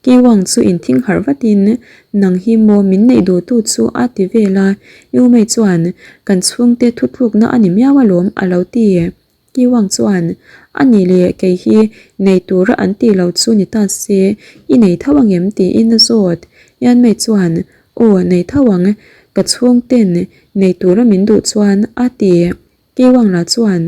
Kiwang chu inthing harh vatin, Nang hi maw min neih duhtu chu a ti vel a, Yumei chuan, Kan chhungte thutlukna a ni miau alawm a lo ti. Kiwang chuan, A nih leh kei hi nei tura an tih lo chu ni ta se, i nei tho angem? tiin a zawt. Yanmei chuan, Aw, nei tho ang, ka chhungten nei tura min duh chuan a ti. Keiwang lah chuan,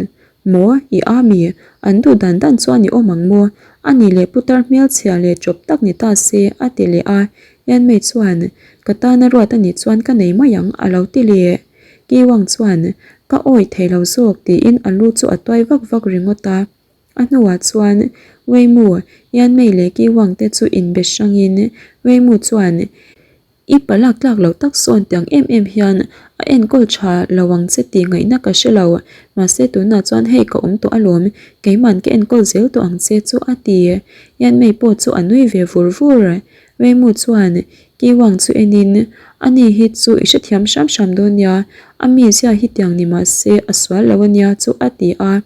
Maw, i a mi, an duh dan dan chuan i awm ang maw? A nih leh putar hmelchhia leh chawp tak ni ta se, a ti leh a. Yanmei chuan, Ka tana ruat a nih chuan ka nei mai ang, a lo ti leh. Keiwang chuan, Ka awih thei lo zawk, tiin a lu chu a tuai vak vak ringawt a. A hnuah chuan Weimu, Yanmei leh Keiwang te chu inbe hrangin Weimu chuan, I pa lak tlak loh tak sawn tiang em em hian a enkawl tha lo ang che tih ngaihna ka hre lo, mahse tunah chuan hei ka awm tawh alawm, keiman ka enkawl zel tawh ang che chu a ti. Yanmei pawh chu a nui ve vur vur. Weimu chuan Kiwang chu enin, Ani hi chu i hrethiam hram hram dawn nia, a mizia hi tiang ni mahse a sual lo ania chu a ti a.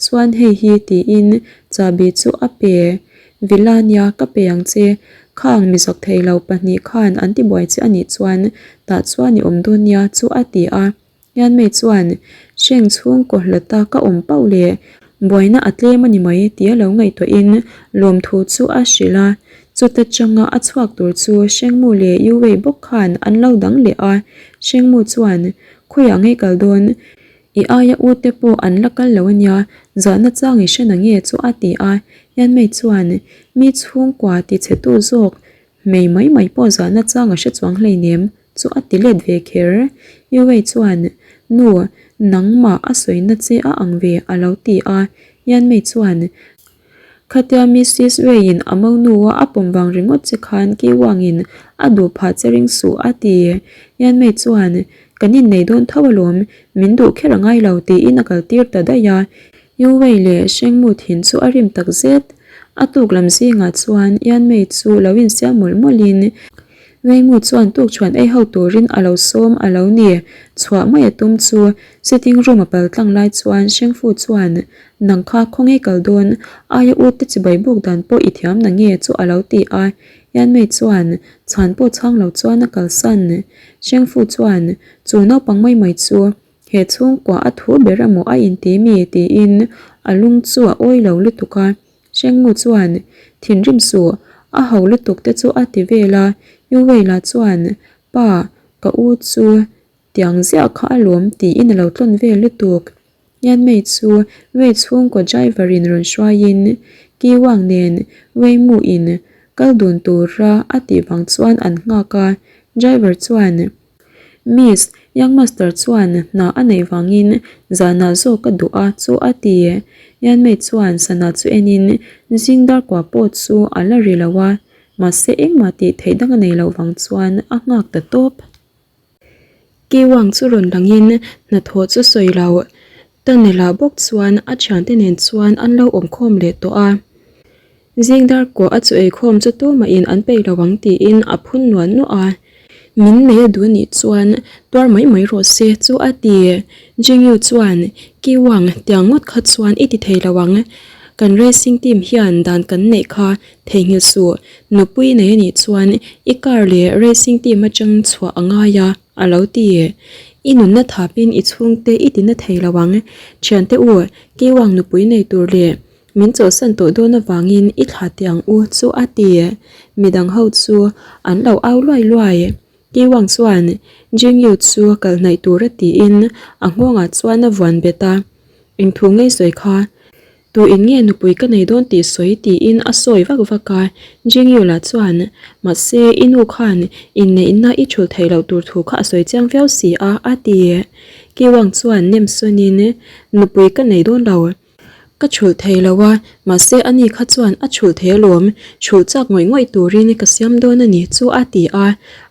Chuan hei hi tiin chahbi chu a pe. Villa nia ka pe ang che, khang mizak thei lo pahnih khan an ti buai che a nih chuan tah chuan i awm dawn nia chu a ti a. Yanmei chuan hreng chhungkaw hlata ka awm pauh leh buaina a tlem a ni mai tia lo ngaihtuahin lawmthu chu a hrilh a. Chuta changa a chhuak tur chu Hrengmu leh Yuwei bawk khan an lo dang leh a. Hrengmu chuan khawiah ngei kal dawn? I aia u te pawh an la kal lo ania, zahna chang i hre na nge chu a ti a, Yanmei chuan mi chhungkua ti chhe tu zawk hmei mai mai pawh zahna chang a hre chuang hleinem chu a ti let ve kher. Yuwei chuan Nu, nangmah a sawina che a ang ve a lo ti a, Yanmei chuan Khatia Missis Ray-in a monu a pawm vang ringawt che khan Kiwangin a duh phah che ring suh a ti. Yanmei chuan, Kan innei dawn tho alawm, min duh kher a ngai lo tiin a kaltir ta daih a. Yu Wei leh Shengmu thin chu a rim tak zet. A tuk lam zingah chuan Yanmei chu lo insiam mawlh mawlhin Weimu chuan tukchhuan ei ho turin a lo sawm a lo ni. Chhuah mai a tum chu sitting room a pal tlang lai chuan Shengfu chuan Nang kha khawnge kal dawn, aia u te chibai buk dan pawh i thiam na nge chu a lo ti a. Yanmei chuan chhan pawh chhang lo chuan a kalsan. Shengfu chuan chu naupang mai mai chu he chhungkua a thu ber emaw a inti mi tiin a lung chu a awi lo lutuk a. Shengmu chuan thinrim suh, a ho lutuk te chu a ti vel a. Yu Wei lah chuan pa ka u chu tiang ziah kha alawm tiin a lo tlawn vel lutuk. Yanmei chu Wei chhungkaw driver in rawn hruaiin Ki Wang nen Wei Mu in kal dun tura a tih vang chuan an nghak a, driver chuan Miss, Young Master chuan hna a neih vangin zanah zawk ka duh a chu a ti. Yanmei chuan sana chu enin zing dar kua pawh chu a la ri lo a, mahse engmah tih theih dang a nei loh vang chuan a nghak ta tawp. Kiwang chu rawn langin hnathawh chu sawi lo. Tanela bawk chuan a thiante nen chuan an lo awmkhawm leh tawh a. Zing dar kawh a chu eikhawm chu tumahin an peih lo ang tiin a phun nuah nuah a. Min nei a duh anih chuan tuar mai mai rawh se chu a ti. Jingyu chuan Kiwang tiang ngawt kha chuan i ti thei lo ang. Kan racing team hian dan kan neih kha Theihnghilh suh, nupui nei anih chuan i car leh racing team atang chhuah a ngai a, a lo ti. I nunna thapin i chhungte i tina thei lo ang. Thiante u, Kiwang nupui nei tur leh min chawlhsan tawh dawn avangin i thlah teh ang u chu a ti. Midang ho chu an lo au luai luai. Kiwang chuan Jingyu chu kal hnaih tura tiin a nghawngah chuan a vuan bet a, Engthu ngei sawi kha? Tu in nge nupui ka nei dawn tih sawi tiin a sawi vak vak a, Jingyu lah chuan, Mahse, i nu khan inneihna i thulh theih loh tur thu kha a sawi chiang viau si a, a ti. Kiwang chuan nem sawnin, Nupui ka nei dawn lo. Ka thulh thei lo a, mahse ani kha chuan a thulh thei alawm, thulh chak ngawih ngawih turin ka siam dawn a ni chu a ti a,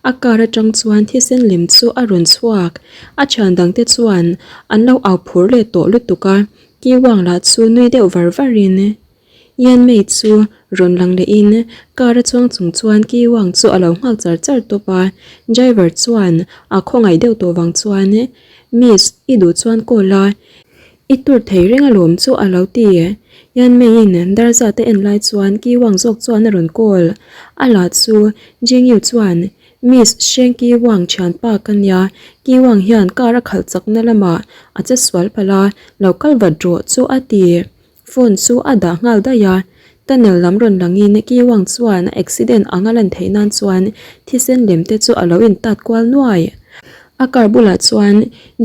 a car atang chuan thisen lem chu a rawn chhuak. A thian dangte chuan an lo au phur leh tawh lutuk a, Kiwang lah chu nui deuh var varin Yanmei chu rawn lang lehin car a chuang chung chuan Kiwang chu a lo nghak char char tawp a, driver chuan a khawngaih deuh tawh vang chuan Miss, i duh chuan call a, i tur thei reng alawm chu a lo ti. Yanmei-in dar zat a en lai chuan Ki Wang zawk chuan a rawn call. A lah chu Jingyu chuan, Miss Sheng Ki Wang thianpa ka nia, Ki Wang hian car a khalh chakna lamah a che sual palh a, lo kal vat rawh chu a ti. Phone chu a dah nghal daih a, tunnel lam rawn langin Ki Wang chuan a accident ang a lan theih nan chuan thisen lem te chu a lo in tat kual nuai. A car bulah chuan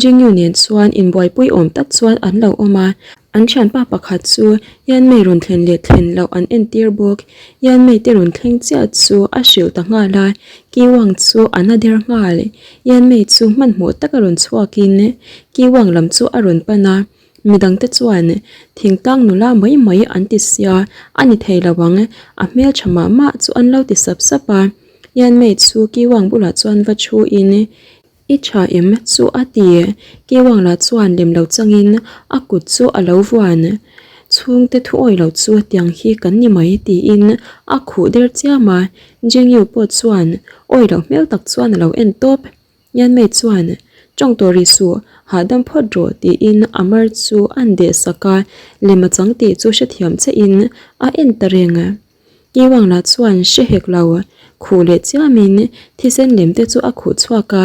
Jingyu nen chuan inbuaipui awm tak chuan an lo awm a, an thianpa pakhat chu Yanmei rawn thlen leh thlen loh an entir bawk. Yanmei te rawn thleng chiah chu a hrilh ta nghal a, Ki Wang chu a na der nghal. Yanmei chu hmanhmawh taka rawn chhuakin Ki Wang lam chu a rawn pan a. Midangte chuan thingtlang nula mai mai an ti sia, a ni thei lo ang, a hmeltha mah mah chu an lo ti sap sap a. Yanmei chu Kiwang bulah chuan va thu in, I tha em? chu a ti. Kiwang lah chuan lem lo changin a kut chu a lo vuan. Chhungte thu awi lo chu tiang hi kan ni mai tiin a khuh der chiam a. Jingyu pawh chuan awi loh hmel tak chuan a lo en tawp. Yanmei chuan, Tawng tawh rih suh, hahdam phawt rawh tiin a mar chu a'n deh sak a, lem a chang tih chu hrethiam chiahin a en ta reng. Kiwang lah chuan hre hek lo, khuh leh chiamin thisen lem te chu a khuh chhuak a,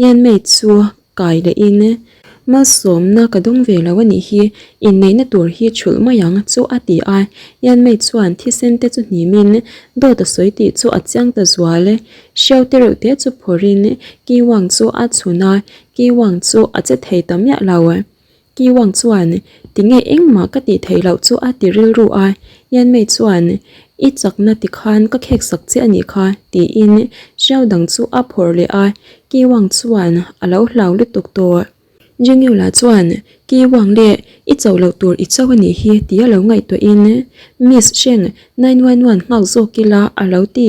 Yanmei chu kai lehin, Malsawmna ka dawng ve lo a nih hi, inneihna tur hi chhulh mai ang chu a ti a. Yanmei chuan thisen te chu hnimin dawt a sawi tih chu a chiang ta zual. Hriau te reuh te chu phawrhin Ki Wang chu a chhun a, Ki Wang chu a che thei ta miah lo. Ki Wang chuan, Tinge engmah ka tih theih loh chu a ti rilru a. Yanmei chuan, I chakna tikhan ka khek sak che a nih kha, tiin hriau dang chu a phawrh leh a. Ki Wang chuan a lo hlau lutuk tawh. Jingyu lah chuan, Ki Wang le, i cho loh tur i cho a nih hi, tia lo ngaihtuahin Miss Sheng 911 nghak zawk ila a lo ti.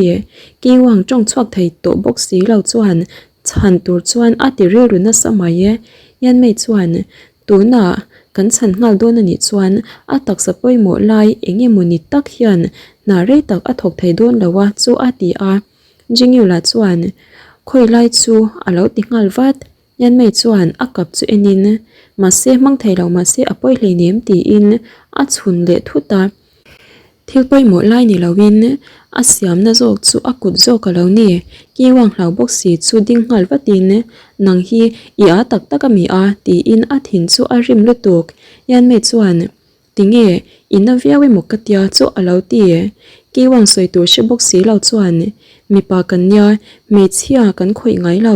Ki Wang tawng chhuak thei tawh bawk si lo chuan chhan tur chuan a ti rilru nasa mai e. Yanmei chuan, Tunah kan chhan nghal dawn a nih chuan a taksa pawimawh lai eng emaw ni tak hian hna rei tak a thawk thei dawn lo a chu a ti a. Jingyu lah chuan, Khawi lai chu a lo ti nghal vat. Yanmei chuan a kap chu enin, Mahse hmang thei lo mahse a pawi hleinem tiin a chhun leh thut a. Thil pawimawh lai ni loin a siamna zawk chu a kut zawk a lo ni. Kiwang hlau bawk si chu ding nghal vatin, Nang hi i â tak tak a mi a? tiin a thin chu a rim lutuk. Yanmei chuan, Tinge, i na viau emaw ka tia chu a lo ti. Kiwang sawi tur hre bawk si lo chuan, Mipa kan nia, hmeichhia kan khawih ngai lo.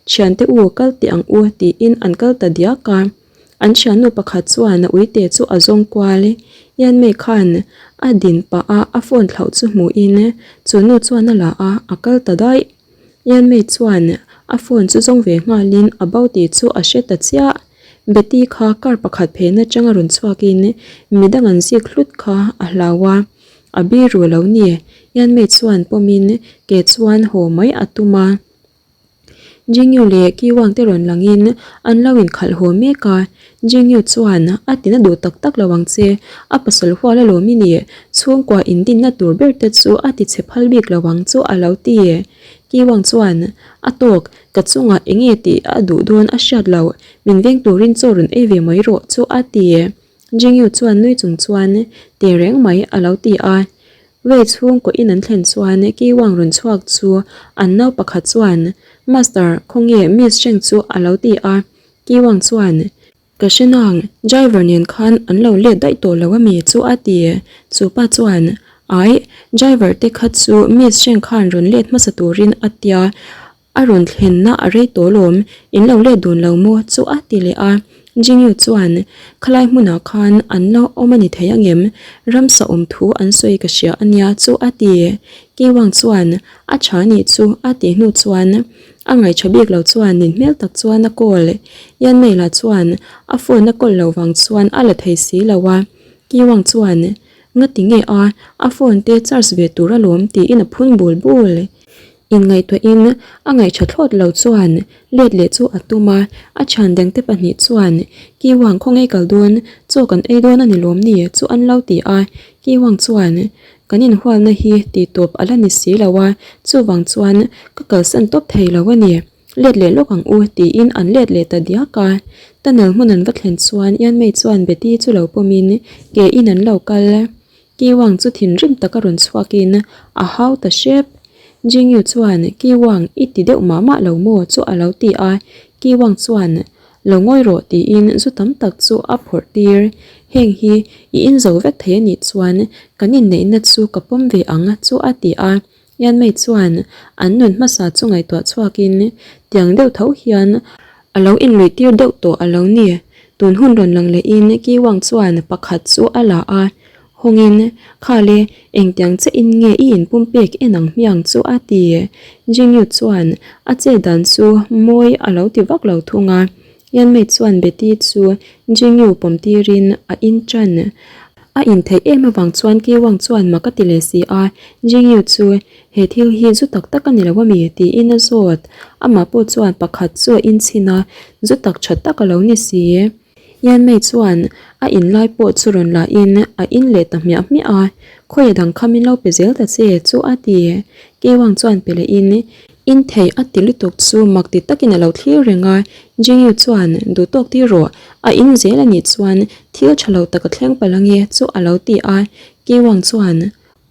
Thiante u kal teh ang u tiin an kal ta diak a. An thiannu pakhat chuan a uite chu a zawng kual. Yanmei khan a din pah a, a phone thlauh chu hmuhin chu nu chuan a la a, a kal ta daih. Yanmei chuan a phone chu zawng ve nghalin a bo tih chu a hre ta chiah. Betty kha car pakhat phen atanga rawn chhuakin midang an zik hlut kha a hlau a, a biru lo ni. Yanmei chuan pawmin ke chuan haw mai a tum a. Jingyu leh Kiwang te rawn langin an lo inkhalh haw mek a, Jingyu chuan a tina duh tak tak lo ang che, a pasal hual alawm i nih, chhungkua indinna tur ber te chu a ti chhe phal bik lo ang chu a lo ti. Kiwang chuan a tawk, ka chungah enge tih a duh dawn a hriat loh, min veng turin chaw rawn ei ve mai rawh chu a ti. Jingyu chuan nui chung chuan ti reng mai a lo ti a. Wei chhungkaw in an thlen chuan Kiwang rawn chhuak chu an nau pakhat chuan, Master, khawnge Miss Sheng chu a lo ti a. Kiwang chuan, Ka hre nang, driver nen khan an lo let daih tawh lo ami chu a ti. Chu pa chuan, Aih, driver te kha chu Miss Sheng khan rawn let hmasa turin a tia. A rawn thlenna a rei tawh lawm, in lo let dun lo maw chu a ti leh a. Jingyu chuan, Khalai hmunah khan an la awm a ni thei angem? Ramsa awm thu an sawi ka hria a nia chu a ti. Kiwang chuan, A tha nih chu a tih hnu chuan a ngaihṭha bik lo chuan nin hmel tak chuan a call. Yanmei lah chuan a phone a call lo vang chuan a la thei si lo a. Kiwang chuan, Ngati nge a, a phone te charge ve tur alawm tiin a phun bul bul. Inngaihtuahin a ngaihṭha thlawt lo chuan let leh chu a tum a, a chhan dangte pahnih chuan Kiwang khawngaih kal dawn, chaw kan ei dawn a ni lawm ni chu an lo ti a, Kiwang chuan kan inhualna hi tih tawp a la ni si lo a, chuvang chuan ka kalsan tawp thei lo a ni. Let leh lawk ang u tiin an let leh ta diak a. Tunnel hmun an va thlen chuan Yanmei chuan Betty chu lo pawmin ke in an lo kal. Kiwang chu thinrim taka rawn chhuakin a hau ta hrep. Jingyu chuan Kiwang i ti deuh mah mah lo maw chu a lo ti a. Kiwang chuan Lo ngawi rawh tiin zu tam tak chu a phawrh tir. Heng hi i inzo vek thei a nih chuan kan inneihna chu ka pawm ve ang chu a ti a. Yanmei chuan an nun hmasa chu ngaihtuah chhuakin tiang deuh tho hian a lo inluih tir deuh tawh a lo ni. Tun hun rawn lang lehin Kiwang chuan pakhat chu a la a, hawngin, Khale, engtiang che in nge i inpumpek en ang hmiang chu a ti. Jingyu chuan a che dan chu mawi a lo ti vak lo thung a. Yanmei chuan Betty chu Jingyu pawm tirin a in ṭan. A intheih em avang chuan Kiwang chuan mak a ti leh si a, Jingyu chu he thil hi zu tak tak a ni lo ami? tiin a zawt. Amah pawh chuan pakhat chu a inchhin a, zu tak tha tak a lo ni si. Yanmei chuan a in lai pawh chu rawn la in a in leh ta hmiah hmiah a, Khawi a dang kha min lo pe zel ta che chu a ti. Kiwang chuan pe leh in In thei a ti lutuk chu mak ti takin a lo thlir reng a, Jingyu chuan duh tawk tir rawh, a in zel a nih chuan thil tha lo tak a thleng palh ange chu a lo ti a, Kiwang chuan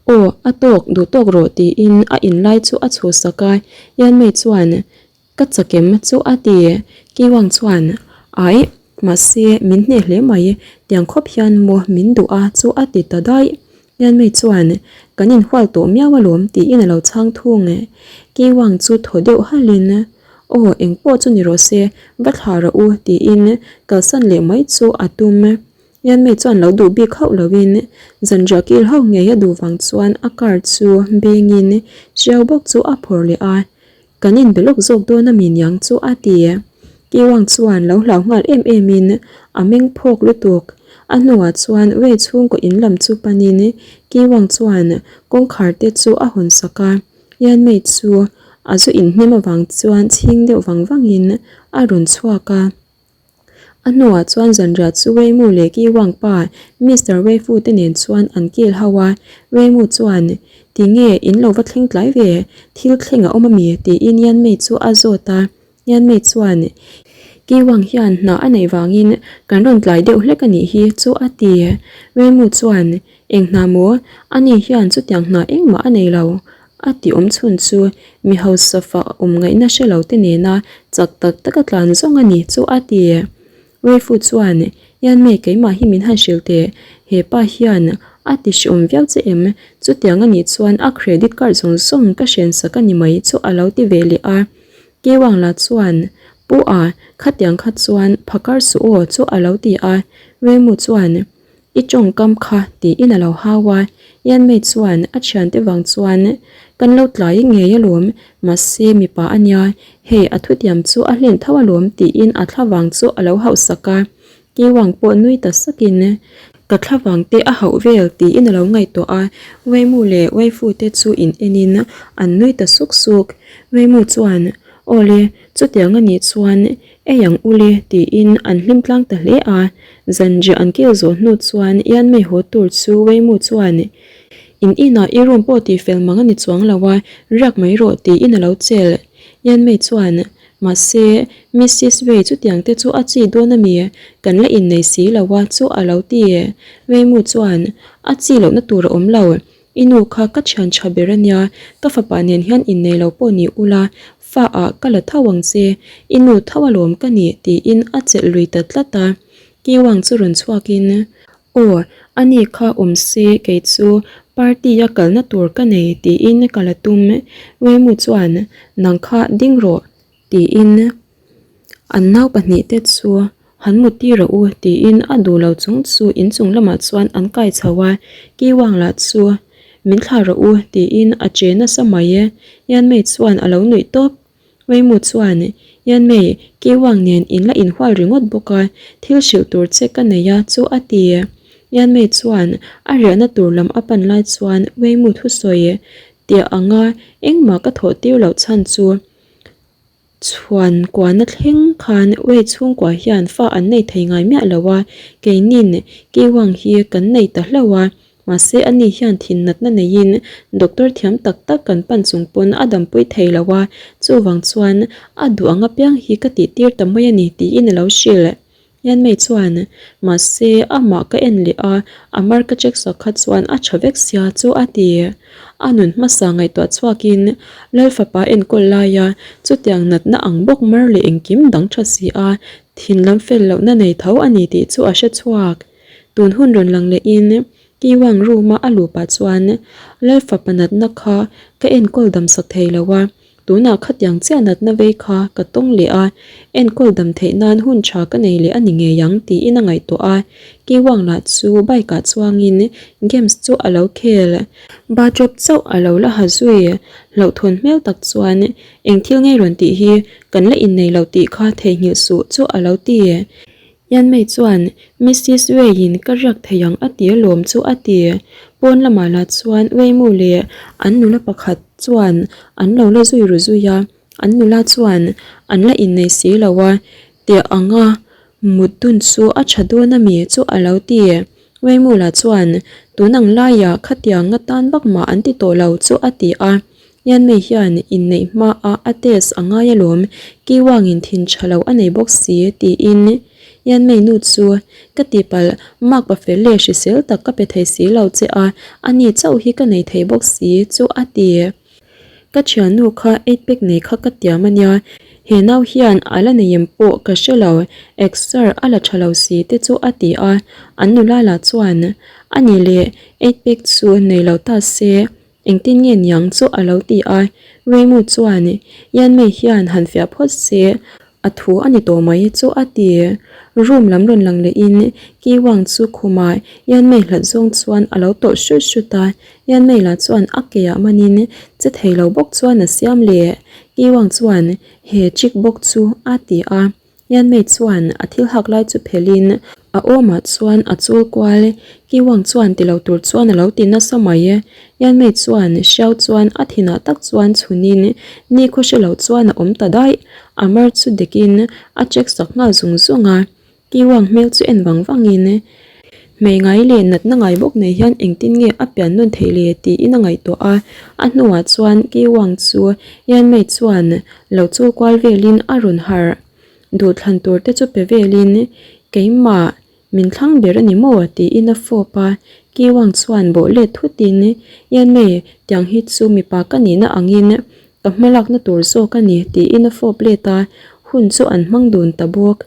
aw a tawk duh tawk rawh tiin a in lai chu a chhuhsak a, Yanmei chuan ka chakem chu a ti, Kiwang chuan aih mahse min hneh hle mai tiang khawp hian maw min duh a chu a ti ta daih. Yanmei chuan, Kan inhual tawh miau alawm tiin a lo chhang thung e. Kiwang chu thaw deuh halhin, Aw, engpawh chu ni rawh se, va thlah rawh u tiin kalsan leh mai chu a tum. Yanmei chuan lo duh bik hauh loin zanriah kil ho ngei a duh vang chuan a car chu bengin hriau bawk chu a phawrh leh a. Kan inbe lawk zawk dawn a mi niang chu a ti. Kiwang chuan lo hlau nghal em em in a meng phawk lutuk. A hnuah chuan Wei chhungkaw in lam chu panin Kiwang chuan kawngkhar te chu a hawn sak a. Yanmei chu a zu inhnem avang chuan chhing deuh vang vangin a rawn chhuak a. A hnuah chuan zanriah chu Weimu leh Kiwang pa Mister Weifu te nen chuan an kil ho a, Weimu chuan, Tinge in lo va thleng tlai ve, thil thleng a awm ami? tiin Yanmei chu a zawt a, Yanmei chuan, Kiwang hian hna a neih vangin kan rawn tlai deuh hlek a nih hi chu a ti. Weimu chuan, Eng hna maw? Ani hian chutiang hna engmah a nei lo. A ti awm chhun chu mi hausa fa awm ngaihna hre lo te nena chak tak taka tlan zawng a ni chu a ti. Weifu chuan, Yanmei keimah hi min han hrilh teh, he pa hian a ti hreawm viau che em? Chutiang a nih chuan a credit card zawng zawng ka hren sak a ni mai chu a lo ti ve leh a. Kewang la chuan, Pu a, khatiang kha chuan phakar suh aw chu a lo ti a. Weimu chuan, I tawngkam kha tiin a lo hau a, Yanmei chuan a thiante vang chuan kan lo tlai ngei alawm, mahse mipa a nia, hei a thutiam chu a hlen tho alawm tiin a thlavang chu a lo hauh sak a, Kiwang pawh nui ta sakin ka thlavang te a hauh vel tiin a lo ngaihtuah a, Weimu leh Weifu te chu in enin an nui ta suk suk, Weimu chuan Awle chutiang a nih chuan Ei ang ule tiin an hlim tlang ta hle a, zanriah an kil zawh hnu chuan Yanmei haw tur chu Weimu chuan In inah i room pawh tih fel mang a ni chuang lo a, riak mai rawh tiin a lo chelh. Yanmei chuan Mahse, Missis Wei chutiang te chu a chi dawn a mi, kan la innei si lo a chu a lo ti. Weimu chuan A chi lohna tur a awm lo, I nu kha ka thian tha ber a nia, ka fapa nen hian innei lo pawh ni ula, fa ah ka la tho ang che, i nu tho alawm ka nih tiin a chelh lui ta tlat a. Kiwang chu rawn chhuakin, Aw, a ni kha awm se kei chu party a kalna tur ka nei tiin ka la tum. Weimu chuan, Nang kha ding rawh tiin an nau pahnihte chu han mut tir rawh u tiin a duh lo chung chu inchung lamah chuan an kai chho a, Kiwang lah chu min thlah rawh u tiin a che nasa mai e, Yanmei chuan a lo nuih tawp. Weimu chuan, Yanmei, Kiwang nen in la inhual ringawt bawk a, thil hrilh tur che ka nei a chu a ti. Yanmei chuan a riahna tur lam a pan lai chuan Weimu thusawi tiah anga engmah ka thawh tir loh chhan chu Chhuan kuahna thleng khan Wei chhungkua hian fa an nei thei ngai miah lo a, keinin Kiwang hi kan nei ta hlauh a. Mahse ani hian thin natna neiin doctor thiam tak tak kan pan chung pawn a dampui thei lo a, chuvang chuan a duh ang apiang hi ka tih tir ta mai a ni tiin a lo hrilh. Yanmei chuan, Mahse amah ka en leh a, a mar ka check sak kha chuan a tha vek sia chu a ti. A nun hmasa ngaihtuah chhuakin Lal fapa enkawl laia chutiang natna ang bawk mar leh engkim dang tha si a, thin lam fel lohna nei tho a ni tih chu a hre chhuak. Tun hun rawn lang lehin Kiwang room-a a luh pah chuan Lal fapa natna kha ka enkawl dam sak thei lo a, tunah khatiang chiah natna vei kha ka tawng leh a, enkawl dam theih nan hun tha ka nei leh a ni ngei ang tiin a ngaihtuah a. Kiwang lah chu bike-ah chuangin games chu a lo khel. Bathrobe chauh a lo la ha zui. Hlauhthawn hmel tak chuan eng thil ngei rawn tih hi kan la innei lo tih kha theihnghilh suh chu a lo ti. Yanmei chuan, Missis Wei-in ka riak thei ang a ti alawm chu a ti. Pawn lamah lah chuan Weimu leh an nula pakhat chuan an lo la zui ru zui a, an nula chuan an la innei si lo a, tiah anga mut dun chu a tha dawn a mi chu a lo ti. Weimu lah chuan, Tun ang laiah khatiang nga tan vak mah an ti tawh lo chu a ti a. Yanmei hian inneih hmaah a test a ngai alawm, Kiwangin thin tha lo a nei bawk si, tiin Yanmei nu chu ka tihpalh mark pa fel leh hrisel tak ka pe thei si lo che a, ani chauh hi ka nei thei bawk si chu a ti. Ka thiannu kha eight pack nei kha ka tiam a nia, he nau hian a la nei em pawh ka hre lo, exer a la tha lo si te chu a ti a, an nula lah chuan ani leh eight pack chu nei lo ta se, Engtin nge niang chu a lo ti a, Weimu chuan Yanmei hian han fiah phawt se, a thu a ni tawh mai chu a ti. Room lam rawn lang lehin Ki Wang chu khumah Yanmei hlat zawng chuan a lo tawlh hrut hrut a, Yanmei lah chuan a keah manin che thei lo bawk chuan a siam leh. Ki Wang chuan he chick bawk chu a ti a. Yanmei chuan a thil hak lai chu phelhin a awmah chuan a chul kual. Kiwang chuan ti lo tur chuan a lo ti nasa mai. Yanmei chuan hriau chuan a thinah tak chuan chhunin nikhaw hre lo chuan a awm ta daih. A mar chu dekin a check sak nghal zung zung a. Kiwang hmel chu en vang vangin Hmei ngai leh natna ngai bawk nei hian engtin nge a pian nawn theih le tiin a ngaihtuah a. A hnuah chuan Kiwang chu Yanmei chuan lo chul kual velin a rawn harh. Duhthlan tur te chu pe velin keimah min thlang ber a ni maw tiin a fawp a. Kiwang chuan bawh let thutin Yanmei tiang hi chu mipa ka nihna angin ka hmalakna tur zawk a ni tiin a fawp let a. Hun chu an hmang dun ta bawk.